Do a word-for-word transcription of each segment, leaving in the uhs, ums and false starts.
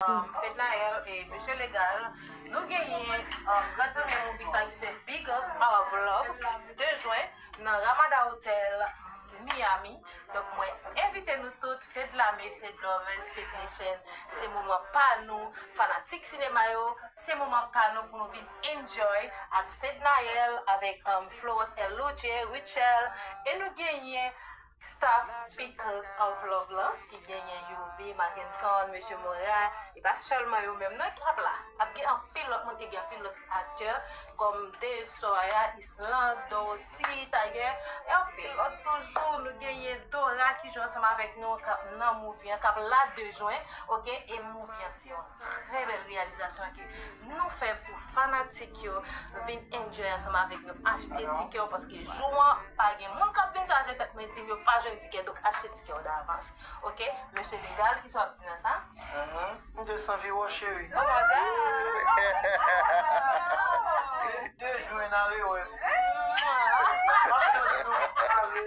Fednaelle e Mesye Legal, nou genyen, um, Granmoun Movie sa ki se Because of Love, de jwen, nan Ramada Hotel, Miami. Donk, mwen envite nou tout, Fed Lame, Fed Lovers, Fed Nation, se moman pa nou, fanatik sinema yo, se moman pa nou pou nou vin enjoy ak Fednaelle, avèk, um, Florence L. Luce, Rachel, e nou genyen staff Because of Love lan, ki genyen Youvi, Mackenson, Mesye Mora, e pa sèlman yo menm non k ap la. Ap gen anpil lòt moun, e gen anpil lòt aktè, kòm Dave, Soraya, Island, Dorothy, Tiger, e anpil lòt toujou. Nou genyen Dora ki jwe ansanm avèk nou, k ap nan movie an, k ap la de jwen, oke? E movie an se yon trè bèl reyalizasyon ke nou fè pou fanatik yo vin enjoy ansanm avèk nou, achte tikè yo, paske jou an, pa gen moun k ap vin chaje tèt mwen, di m yo pa jwenn tikè, donk achte tikè yo davans. Oke? Mesye Legal, kisa w ap di nan sa? Mhm. M just anvi wè w, cheri. Oh my God! De jwen n a rewè. M ap tann nou ale.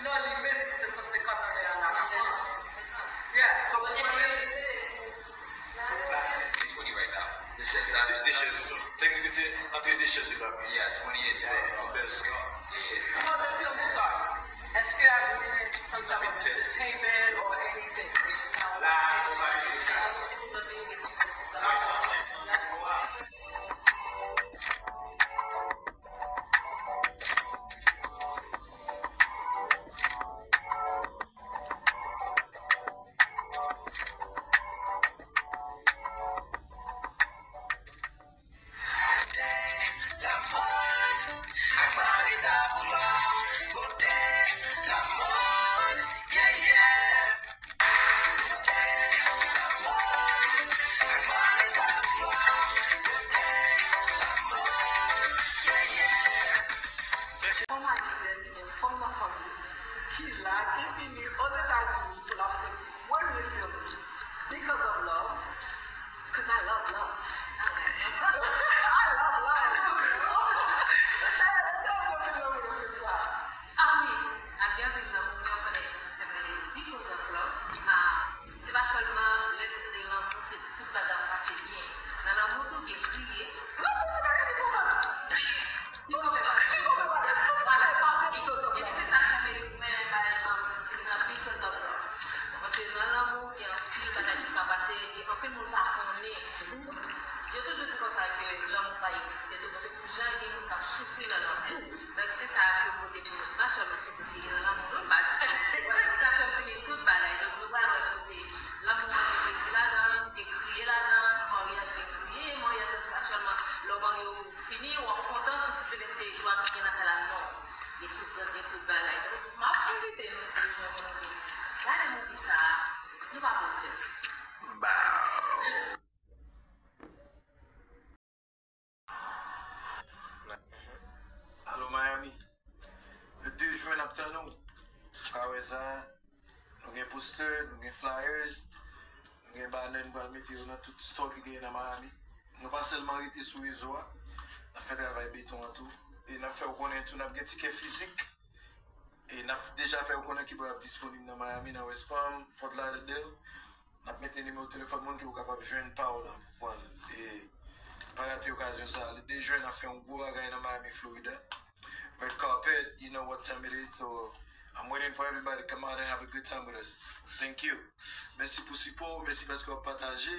Non, li menm se san senkant anlè a la. Yeah, so, Tout la, twenty right now. De chèz sa, de, de chèz, so, technically, se antre de chèz yo la. Yeah, twenty and twelve. Bèl score. Yeah. Who was the film star? Èske a gen some type of entertainment or anything? La, nou pa gen kaz. Kòm Ayisyèn, ki gen fanm nan fanmi l, ki la, ki vini Ozetazini pou l ap soti premye fim li, Because of Love, 'cause I love love. I love love. Dayè, èske w gen anpil lanmou nan fim sa a? Ah wi, ak gen anpil lanmou, men w konnen se sa k fè m rele Because of Love. Ah, se pa sèlman lè nou tande lanmou, se tout bagay ap pase byen. Nan lanmou tou, gen kriye. Lanmou se bagay pi fò. Pi move bagay. Pi move bagay. Tout bagay pase because of love. Epi se sa k fè m rele mwen, pa egzanp, nan Because of Love. Paske nan lanmou, gen anpil bagay ki ka pase, gen anpil moun pa konnen. Yo toujou di konsa ke lanmou pa egziste tou, paske pou jan gen moun k ap soufri nan lanmou. Donk, se sa ke m pote pou nou. Se pa sèlman soufri, se gen lanmou, non, m pa di sa. Wè, se sa ke m di, gen tout bagay. Donk, nou pral wè kote lanmou an gen plezi ladan l, gen kriye ladan l, maryaj gen kriye, maryaj la se pa sèlman lè w marye ou fini, w ap kontan tout jounen se jwa ki gen nan kay la, non. Gen soufrans, gen tout bagay. Donk, m ap envite nou de jwenn nou vin gade movie sa a, nou pa pran tèt. Bow. Alo Miami, le de jwen n ap tann ou. Pa wè sa, nou gen poster, nou gen flyers, nou gen banner, nou pral mete yo nan tout store ki genyen nan Miami. Nou pa sèlman rete sou rezo a, n ap fè travay beton an tou. E n ap fè w konnen tou, n ap gen tikè fizik. E n ap deja fè w konnen ki bò y ap disponib nan Miami, nan West Palm, Fort Lauderdale. N ap mete nimewo telefòn moun ke w kapab jwenn pa w lan pou pran l. E pa rate okazyon sa a. Le de jwen, n ap fè yon gwo bagay nan Miami, Florida. Red carpet, you know what time it is. So, I'm waiting for everybody to come out and have a good time with us. Thank you. Mèsi pou sipò w, mèsi paske w ap pataje,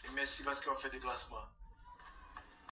e mèsi paske w ap fè deplasman.